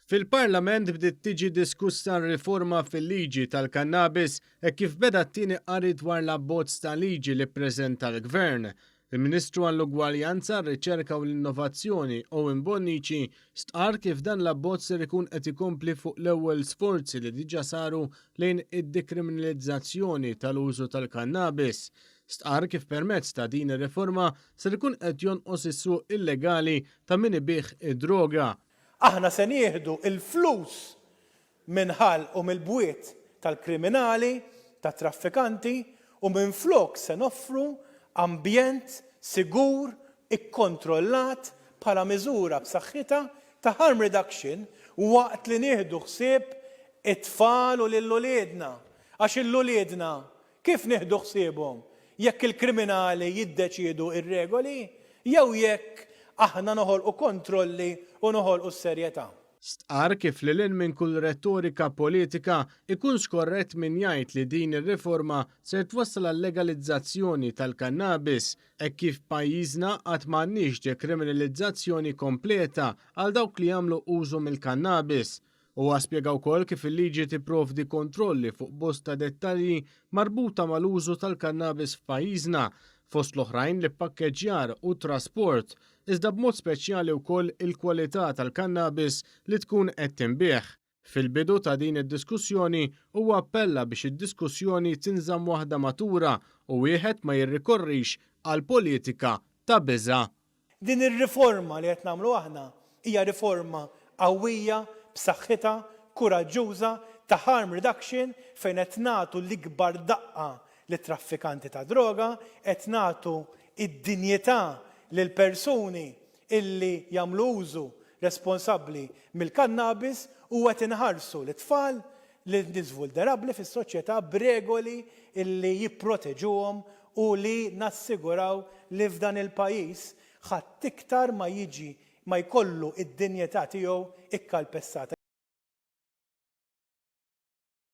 Fil-Parlament bdiet tiġi diskussa r-riforma fil-liġi tal-kannabis hekk kif beda t-tieni qari dwar l-abbozz ta' liġi li ppreżenta l-Gvern. Il-Ministru għall-Ugwaljanza, r-Riċerka u l-Innovazzjoni, Owen Bonnici, stqarr kif dan l-abbozz ser ikun qed ikompli fuq l-ewwel sforzi li diġà saru lejn id-dikriminalizzazzjoni tal-użu tal-kannabis. Stqarr kif permezz ta' din ir-riforma ser ikun qed jonqos is-suq illegali ta' min ibigħ id-droga. Aħna se nieħdu l-flus minn ħalq u mill-bwiet tal-kriminali, tat-traffikanti u minflok se noffru ambjent sigur, ikkontrollat bħala miżura b'saħħitha ta' harm reduction waqt li nieħdu ħsieb it-tfal u lil uliedna. Għax 'il uliedna Kif nieħdu ħsiebhom jekk il-kriminali jiddeċiedu r-regoli jew jekk aħna noħolqu kontrolli u noħolqu s-serjetà? Stqarr kif lil hinn minn kull rettorika politika, ikun skorrett min jgħid li din ir-riforma ser twassal għal-legalizzazzjoni tal-kannabis, hekk kif f'pajjiżna għad m'għandniex dekriminalizzazzjoni kompleta għal dawk li jagħmlu użu mill-kannabis. Huwa spjega wkoll kif il-liġi tipprovdi kontrolli fuq bosta dettalji marbuta mal-użu tal-kannabis f'pajjiżna, fost l-oħrajn l-ippakkeġġjar u t-trasport, iżda b'mod speċjali wkoll il-kwalità tal-kannabis li tkun qed tinbiegħ. Fil-bidu ta' din id-diskussjoni huwa appella biex id-diskussjoni tinżamm waħda matura u wieħed ma jirrikorrix għal politika ta' biża'. Din ir-riforma li qed nagħmlu aħna hija riforma qawwija, b'saħħitha, kuraġġuża, ta' harm reduction fejn qed nagħtu l-ikbar daqqa lit-traffikanti tad-droga, qed nagħtu d-dinjità lill-persuni illi jagħmlu użu responsabbli mill-kannabis u qed inħarsu lit-tfal, lil nies vulnerabbli fis-soċjetà b'regoli illi jipproteġuhom u li nassiguraw li f'dan il-pajjiż ħadd iktar ma jiġi ma jkollu d-dinjità tiegħu ikkalpestata.